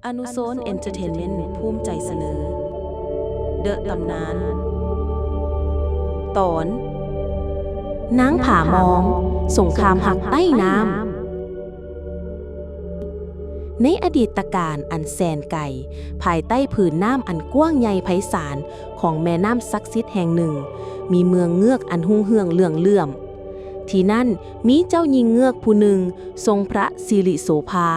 ອະນຸໂຊນ Entertainment ພູມໃຈສະເໜີ The ຕຳນານ ຕອນ ນາງຜາມອງ ສົງຄາມຮັກໃຕ້ນ້ຳ. ໃນອະດີດຕະການອັນແສນໄກ, ພາຍໃຕ້ຜືນນ້ຳອັນກວ້າງໃຫຍ່ໄພສານຂອງແມ່ນ້ຳສັກສິດແຫ່ງໜຶ່ງ, ມີເມືອງເງືອກອັນຮຸ່ງເຮືອງເຫຼືອງເຫຼື້ອມ. ທີ່ນັ້ນມີເຈົ້າຍິງເງືອກຜູ້ໜຶ່ງ ຊົງພະສິລິໂສພາ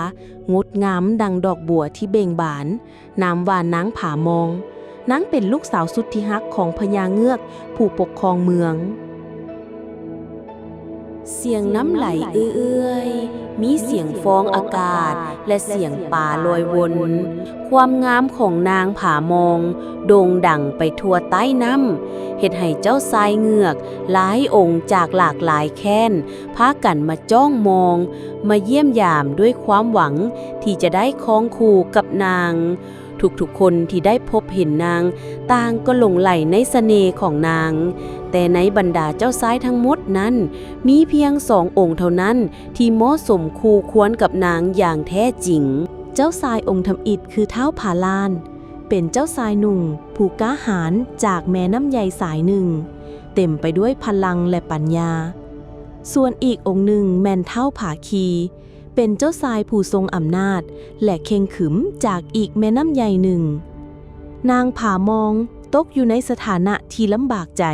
ງົດງາມດັ່ງດອກບົວທີ່ເບັ່ງບານ, ນາມວ່ານາງຜາມອງ. ນາງເປັນລູກສາວສຸດທີ່ຮັກຂອງພະຍາເງືອກຜູ້ປົກຄອງເມືອງ. ສຽງນ້ຳໄຫຼເອື້ອຍໆ, ມີສຽງຟອງອາກາດ ແລະ ສຽງປາລອຍວົນ. ຄວາມງາມຂອງນາງຜາມອງໂດ່ງດັງໄປທົ່ວໃຕ້ນ້ຳ, ເຮັດໃຫ້ເຈົ້າຊາຍເງືອກຫຼາຍອົງຈາກຫຼາກຫຼາຍແຄວ້ນ ພາກັນມາຈ້ອງມອງ, ມາຢ້ຽມຢາມດ້ວຍຄວາມຫວັງທີ່ຈະໄດ້ຄອງຄູ່ກັບນາງ. ທຸກໆຄົນທີ່ໄດ້ພົບເຫັນນາງ ຕ່າງກໍຫຼົງໄຫຼໃນສະເໜ່ຂອງນາງ. ແຕ່ໃນບັນດາເຈົ້າຊາຍທັງໝົດນັ້ນ, ມີພຽງສອງອົງເທົ່ານັ້ນທີ່ເໝາະສົມຄູ່ຄວນກັບນາງຢ່າງແທ້ຈິງ. ເຈົ້າຊາຍອົງທຳອິດຄືທ້າວຜາລ້ານ, ເປັນເຈົ້າຊາຍໜຸ່ມຜູ້ກ້າຫານຈາກແມ່ນ້ຳໃຫຍ່ສາຍໜຶ່ງ, ເຕັມໄປດ້ວຍພະລັງ ແລະ ປັນຍາ. ສ່ວນອີກອົງໜຶ່ງແມ່ນທ້າວຜາຄີ, ເປັນເຈົ້າຊາຍຜູ້ຊົງອຳນາດ ແລະ ເຄັ່ງຂຶມຈາກອີກແມ່ນ້ຳໃຫຍ່ໜຶ່ງ. ນາງຜາມອງຕົກຢູ່ໃນສະຖານະທີ່ລຳບາກໃຈ.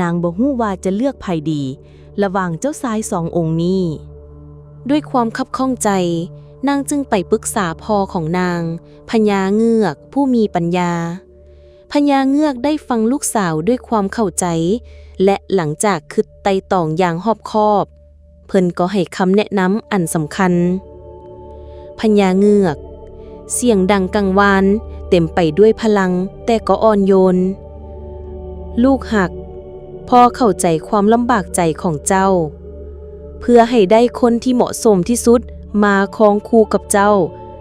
ນາງບໍ່ຮູ້ວ່າຈະເລືອກໃຜດີ ລະຫວ່າງເຈົ້າຊາຍສອງອົງນີ້. ດ້ວຍຄວາມຄັບຂ້ອງໃຈ, ນາງຈຶ່ງໄປປຶກສາພໍ່ຂອງນາງ, ພະຍາເງືອກຜູ້ມີປັນຍາ. ພະຍາເງືອກໄດ້ຟັງລູກສາວດ້ວຍຄວາມເຂົ້າໃຈ ແລະ ຫຼັງຈາກຄິດໄຕ່ຕອງຢ່າງຮອບຄອບ, ເພິ່ນກໍໃຫ້ຄຳແນະນຳອັນສຳຄັນ. ພະຍາເງືອກ, ສຽງດັງກັງວານ, ເຕັມໄປດ້ວຍພະລັງ, ແຕ່ກໍອ່ອນໂຍນ. ລູກຮັກ, ພໍ່ເຂົ້າໃຈຄວາມລຳບາກໃຈຂອງເຈົ້າ. ເພື່ອໃຫ້ໄດ້ຄົນທີ່ເໝາະສົມທີ່ສຸດມາຄອງຄູ່ກັບເຈົ້າ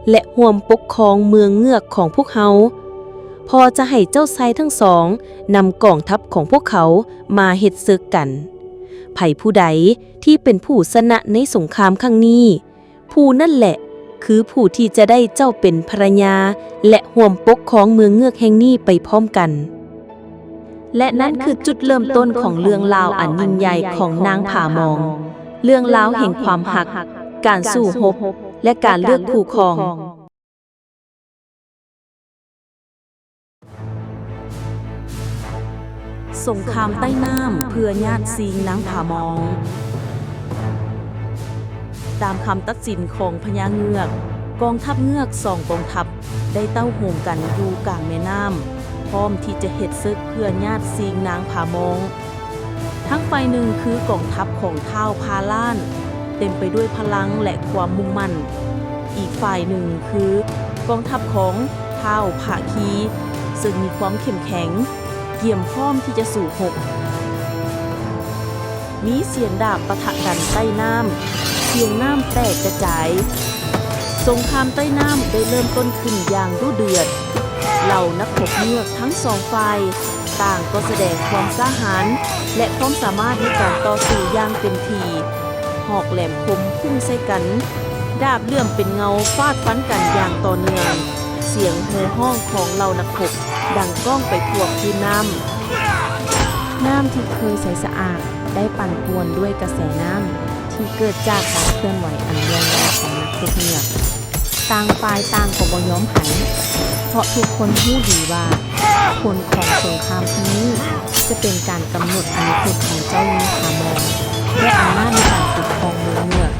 ແລະ ຮ່ວມປົກຄອງເມືອງເງືອກຂອງພວກເຮົາ, ພໍ່ຈະໃຫ້ເຈົ້າຊາຍທັງສອງນຳກອງທັບຂອງພວກເຂົາມາເຮັດເສິກກັນ. ໃຜຜູ້ໃດທີ່ເປັນຜູ້ຊະນະໃນສົງຄາມຄັ້ງນີ້, ຜູ້ນັ້ນແຫຼະຄືຜູ້ທີ່ຈະໄດ້ເຈົ້າເປັນພັນລະຍາ ແລະ ຮ່ວມປົກຄອງເມືອງເງືອກແຫ່ງນີ້ໄປພ້ອມກັນ. ແລະ ນັ້ນຄືຈຸດເລີ່ມຕົ້ນຂອງເລື່ອງລາວອັນຍິ່ງໃຫຍ່ຂອງນາງຜາມອງ, ເລື່ອງລາວແຫ່ງຄວາມຮັກ, ການສູ້ຮົບ ແລະ ການເລືອກຄູ່ຄອງ. ສົງຄາມໃຕ້ນ້ຳເພື່ອຍາດຊິງນາງຜາມອງ. ຕາມຄຳຕັດສິນຂອງພະຍາເງືອກ, ກອງທັບເງືອກສອງກອງທັບໄດ້ເຕົ້າໂຮມກັນຢູ່ກາງແມ່ນ້ຳ, ພ້ອມທີ່ຈະເຮັດເສິກເພື່ອຍາດຊິງນາງຜາມອງ. ທັງຝ່າຍໜຶ່ງຄືກອງທັບຂອງທ້າວຜາລ້ານ, ເຕັມໄປດ້ວຍພະລັງ ແລະ ຄວາມມຸ່ງໝັ້ນ. ອີກຝ່າຍໜຶ່ງຄືກອງທັບຂອງທ້າວຜາຄີ, ເຊິ່ງມີຄວາມເຂັ້ມແຂງ, ກຽມພ້ອມທີ່ຈະສູ້ຮົບ. ມີສຽງດາບປະທະກັນໃຕ້ນ້ຳ, ສຽງນ້ຳແຕກກະຈາຍ. ສົງຄາມໃຕ້ນ້ຳໄດ້ເລີ່ມຕົ້ນຂຶ້ນຢ່າງດຸເດືອດ. ເຫຼົ່ານັກຮົບເງືອກທັງສອງຝ່າຍ ຕ່າງກໍສະແດງຄວາມກ້າຫານ ແລະ ຄວາມສາມາດໃນການຕໍ່ສູ້ຢ່າງເຕັມທີ່. ຫອກແຫຼມຄົມພຸ່ງໃສ່ກັນ, ດາບເຫຼື້ອມເປັນເງົາຟາດຟັນກັນຢ່າງຕໍ່ເນື່ອງ. ສຽງໂຫ່ຮ້ອງຂອງເຫຼົ່ານັກຮົບດັງກ້ອງໄປທົ່ວພື້ນນ້ຳ. ນ້ຳທີ່ເຄີຍໃສສະອາດໄດ້ປັ່ນປ່ວນດ້ວຍກະແສນ້ຳທີ່ເກີດຈາກການເຄື່ອນໄຫວອັນລວງໄວຂອງນັກຮົບເງືອກ. ຕ່າງຝ່າຍຕ່າງກໍບໍ່ຍອມໃຜ, ເພາະທຸກຄົນຮູ້ດີວ່າຜົນຂອງສົງຄາມຄັ້ງນີ້ຈະເປັນການກຳນົດອະນາຄົດຂອງເຈົ້າຍິງຜາມອງ ແລະ ອຳນາດໃນການປົກຄອງເມືອງເງືອກ.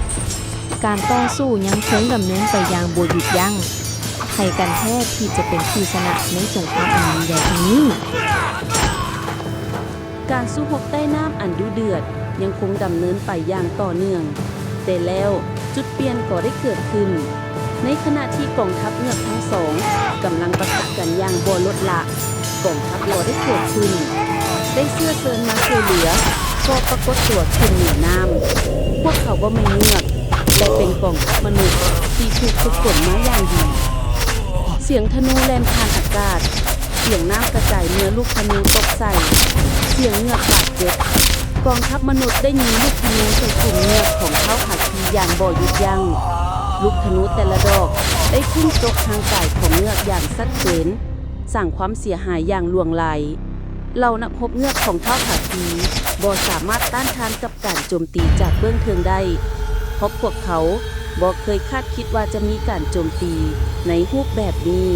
ການຕໍ່ສູ້ຍັງຄົງດຳເນີນໄປຢ່າງບໍ່ຢຸດຢັ້ງ. ໃຜກັນແທ້ທີ່ຈະເປັນຜູ້ຊະນະໃນສົງຄາມອັນຍິ່ງໃຫຍ່ຄັ້ງນີ້? ການສູ້ຮົບໃຕ້ນ້ຳອັນດຸເດືອດຍັງຄົງດຳເນີນໄປຢ່າງຕໍ່ເນື່ອງ, ແຕ່ແລ້ວຈຸດປ່ຽນກໍໄດ້ເກີດຂຶ້ນ. ໃນຂະນະທີ່ກອງທັບເງືອກທັງສອງກຳລັງປະທະກັນຢ່າງບໍ່ລົດລະ, ກອງທັບກໍໄດ້ເກີດຂຶ້ນ, ໄດ້ເຊື້ອເຊີນມາຊ່ວຍເຫຼືອກໍປາກົດຕົວຂຶ້ນເໜືອນ້ຳ. ພວກເຂົາບໍ່ແມ່ນເງືອກ ແລະ ເປັນກອງທັບມະນຸດທີ່ຖືກຝຶກຝົນມາຢ່າງດີ. ສຽງທະນູແລ່ນຜ່ານອາກາດ, ສຽງນ້ຳກະຈາຍເມື່ອລູກທະນູຕົກໃສ່, ສຽງເງືອກບາດເຈັບ. ກອງທັບມະນຸດໄດ້ຍິງລູກທະນູໃສ່ກຸ່ມເງືອກຂອງທ້າວຜາຄີຢ່າງບໍ່ຢຸດຢັ້ງ. ລູກທະນູແຕ່ລະດອກ ໄດ້ພຸ້ງຕົກຮ່າງກາຍຂອງເງືອກຢ່າງຊັດເຈນ, ສ້າງຄວາມເສຍຫາຍຢ່າງຫຼວງຫຼາຍ. ເຫຼົ່ານັກຮົບເງືອກຂອງທ້າວພາຄີບໍ່ສາມາດຕ້ານທານກັບການໂຈມຕີຈາກເບື້ອງເທິງໄດ້, ເພາະພວກເຂົາບໍ່ເຄີຍຄາດຄິດວ່າຈະມີການໂຈມຕີໃນຮູບແບບນີ້.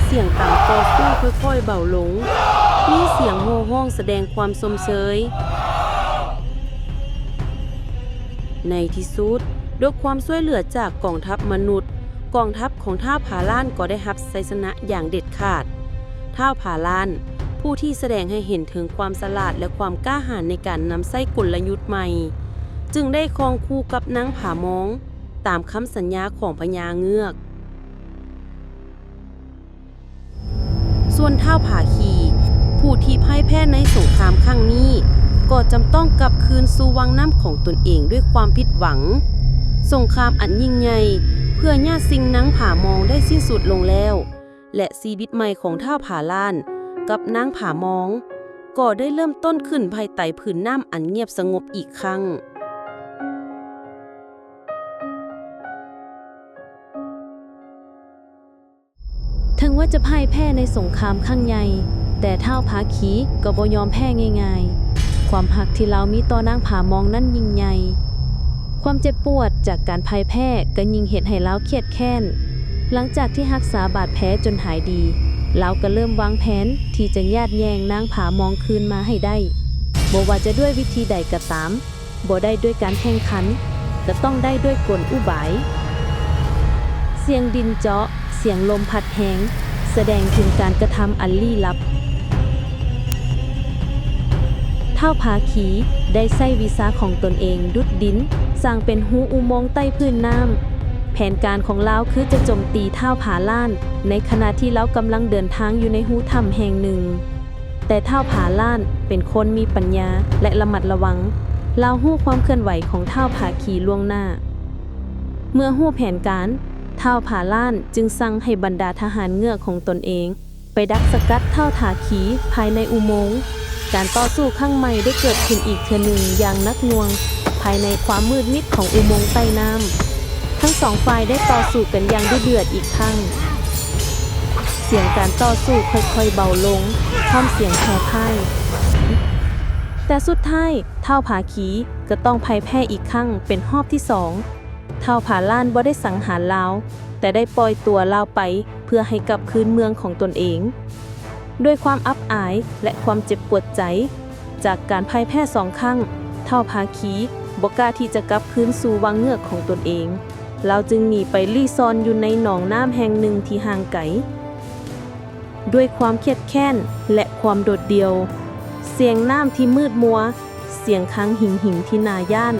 ສຽງການຕໍ່ສູ້ຄ່ອຍໆເບົາລົງ, ມີສຽງໂຫ່ຮ້ອງສະແດງຄວາມຊົມເຊີຍ. ໃນທີ່ສຸດ, ດ້ວຍຄວາມຊ່ວຍເຫຼືອຈາກກອງທັບມະນຸດ, ກອງທັບຂອງທ້າວພາລ້ານກໍໄດ້ຮັບໄຊຊະນະຢ່າງເດັດຂາດ. ທ້າວພາລ້ານ, ຜູ້ທີ່ສະແດງໃຫ້ເຫັນເຖິງຄວາມສະຫຼາດ ແລະ ຄວາມກ້າຫານໃນການນຳໃຊ້ກົນລະຍຸດໃໝ່, ຈຶ່ງໄດ້ຄອງຄູ່ກັບນາງຜາມອງ ຕາມຄຳສັນຍາຂອງພະຍາເງືອກ. ສ່ວນທ້າວຜາຄີ ຜູ້ທີ່ພ່າຍແພ້ໃນສົງຄາມຄັ້ງນີ້ ກໍຈຳຕ້ອງກັບຄືນສູ່ວັງນ້ຳຂອງຕົນເອງດ້ວຍຄວາມຜິດຫວັງ. ສົງຄາມອັນຍິ່ງໃຫຍ່ເພື່ອຍາດຊິງນາງຜາມອງໄດ້ສິ້ນສຸດລົງແລ້ວ ແລະ ຊີວິດໃໝ່ຂອງທ້າວຜາລ້ານກັບນາງຜາມອງ ກໍໄດ້ເລີ່ມຕົ້ນຂຶ້ນພາຍໃຕ້ຜືນນ້ຳອັນງຽບສະຫງົບອີກຄັ້ງ. ເຖິງວ່າຈະພ່າຍແພ້ໃນສົງຄາມຄັ້ງໃຫຍ່, ແຕ່ທ້າວຜາຄີກໍບໍ່ຍອມແພ້ງ່າຍໆ. ຄວາມຮັກທີ່ລາວມີຕໍ່ນາງຜາມອງນັ້ນຍິ່ງໃຫຍ່. ຄວາມເຈັບປວດຈາກການພ່າຍແພ້ກໍຍິ່ງເຮັດໃຫ້ລາວຄຽດແຄ້ນ. ຫຼັງຈາກທີ່ຮັກສາບາດແຜຈົນຫາຍດີ, ລາວກໍເລີ່ມວາງແຜນທີ່ຈະຍາດແຍ່ງນາງຜາມອງຄືນມາໃຫ້ໄດ້, ບໍ່ວ່າຈະດ້ວຍວິທີໃດກໍຕາມ. ບໍ່ໄດ້ດ້ວຍການແຂ່ງຂັນ, ຈະຕ້ອງໄດ້ດ້ວຍກົນອຸບາຍ. ສຽງດິນເຈາະ, ສຽງລົມພັດແຮງ, ສະແດງເຖິງການກະທຳອັນລີ້ລັບ. ທ້າວພາຄີໄດ້ໃຊ້ວິຊາຂອງຕົນເອງດຸດດິນ, ສ້າງເປັນຮູອຸໂມງໃຕ້ພື້ນນ້ຳ. ແຜນການຂອງລາວຄືຈະໂຈມຕີທ້າວຜາລ້ານ ໃນຂະນະທີ່ລາວກຳລັງເດີນທາງຢູ່ໃນຮູຖ້ຳແຫ່ງໜຶ່ງ. ແຕ່ທ້າວຜາລ້ານເປັນຄົນມີປັນຍາ ແລະ ລະມັດລະວັງ, ລາວຮູ້ຄວາມເຄື່ອນໄຫວຂອງທ້າວຜາຄີລ່ວງໜ້າ. ເມື່ອຮູ້ແຜນການ, ທ້າວຜາລ້ານຈຶ່ງສັ່ງໃຫ້ບັນດາທະຫານເງືອກຂອງຕົນເອງໄປດັກສະກັດທ້າວຜາຄີພາຍໃນອຸໂມງ. ການຕໍ່ສູ້ຄັ້ງໃໝ່ໄດ້ເກີດຂຶ້ນອີກເທື່ອໜຶ່ງຢ່າງໜັກໜ່ວງ ພາຍໃນຄວາມມືດມິດຂອງອຸໂມງໃຕ້ນ້ຳ. ທັງສອງຝ່າຍໄດ້ຕໍ່ສູ້ກັນຢ່າງດຸເດືອດອີກຄັ້ງ. ສຽງການຕໍ່ສູ້ຄ່ອຍໆເບົາລົງ ພ້ອມສຽງແຜ່ພ່າຍ. ແຕ່ສຸດທ້າຍ, ທ້າວຜາຄີກໍຕ້ອງພ່າຍແພ້ອີກຄັ້ງເປັນຮອບທີສອງ. ທ້າວຜາລ້ານບໍ່ໄດ້ສັງຫານລາວ, ແຕ່ໄດ້ປ່ອຍຕົວລາວໄປເພື່ອໃຫ້ກັບຄືນເມືອງຂອງຕົນເອງ. ດ້ວຍຄວາມອັບອາຍ ແລະ ຄວາມເຈັບປວດໃຈ ຈາກການພ່າຍແພ້ສອງຄັ້ງ, ທ້າວພາຄີບໍ່ກ້າທີ່ຈະກັບຄືນສູ່ວັງເງືອກຂອງຕົນເອງ. ລາວຈຶ່ງໜີໄປລີ້ຊ່ອນຢູ່ໃນໜອງນ້ຳແຫ່ງໜຶ່ງທີ່ຫ່າງໄກ. ດ້ວຍຄວາມຄຽດແຄ້ນ ແລະ ຄວາມໂດດດ່ຽວ, ສຽງນ້ຳທີ່ມືດມົວ, ສຽງຄັງຫິງໆທີ່ໜ້າຢ້ານ,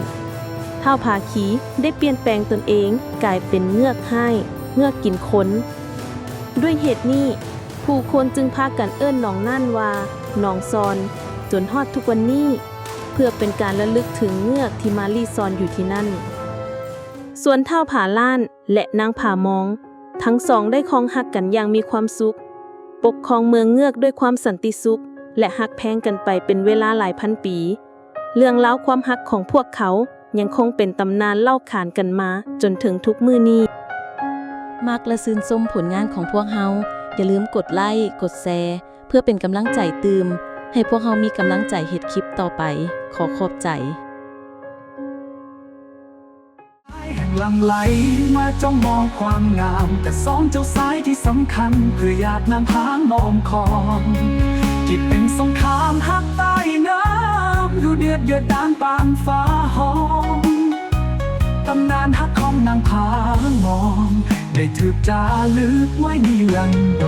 ທ້າວພາຄີໄດ້ປ່ຽນແປງຕົນເອງກາຍເປັນເງືອກຮ້າຍ, ເງືອກກິນຄົນ. ດ້ວຍເຫດນີ້, ຜູ້ຄົນຈຶ່ງພາກັນເອີ້ນໜອງນັ້ນວ່າໜອງຊອນ ຈົນຮອດທຸກວັນນີ້, ເພື່ອເປັນການລະລຶກເຖິງເງືອກທີ່ມາລີ້ຊ່ອນຢູ່ທີ່ນັ້ນ. ສ່ວນທ້າວຜາລ້ານ ແລະ ນາງຜາມອງ, ທັງສອງໄດ້ຄອງຮັກກັນຢ່າງມີຄວາມສຸກ, ປົກຄອງເມືອງເງືອກດ້ວຍຄວາມສັນຕິສຸກ ແລະ ຮັກແພງກັນໄປເປັນເວລາຫຼາຍພັນປີ. ເລື່ອງລາວຄວາມຮັກຂອງພວກເຂົາຍັງຄົງເປັນຕຳນານເລົ່າຂານກັນມາຈົນເຖິງທຸກມື້ນີ້. ມັກ ແລະ ຊື່ນຊົມຜົນງານຂອງພວກເຮົາ, ຢ່າລືມກົດໄລ້, ກົດແຊ ເພື່ອເປັນກຳລັງໃຈຕື່ມ ໃຫ້ພວກເຮົາມີກຳລັງໃຈເຮັດຄລິບຕໍ່ໄປ. ຂໍຂອບໃຈ. ແຫ່ງຫຼັ່ງໄຫຼມາຈ້ອງມອງຄວາມງາມ ແຕ່ສອງເຈົ້າຊາຍທີ່ສຳຄັນ ເພື່ອຢາກນຳພາມອງຄອງ ທີ່ເປັນສົງຄາມຮັກໃຕ້ນ້ຳ ດຸເດືອດເດືອດດານປານຟ້າຮ້ອງ ຕຳນານຮັກຂອງນາງພາມອງ ໄດ້ຖືກຈາລຶກໄວ້ນິລັນດ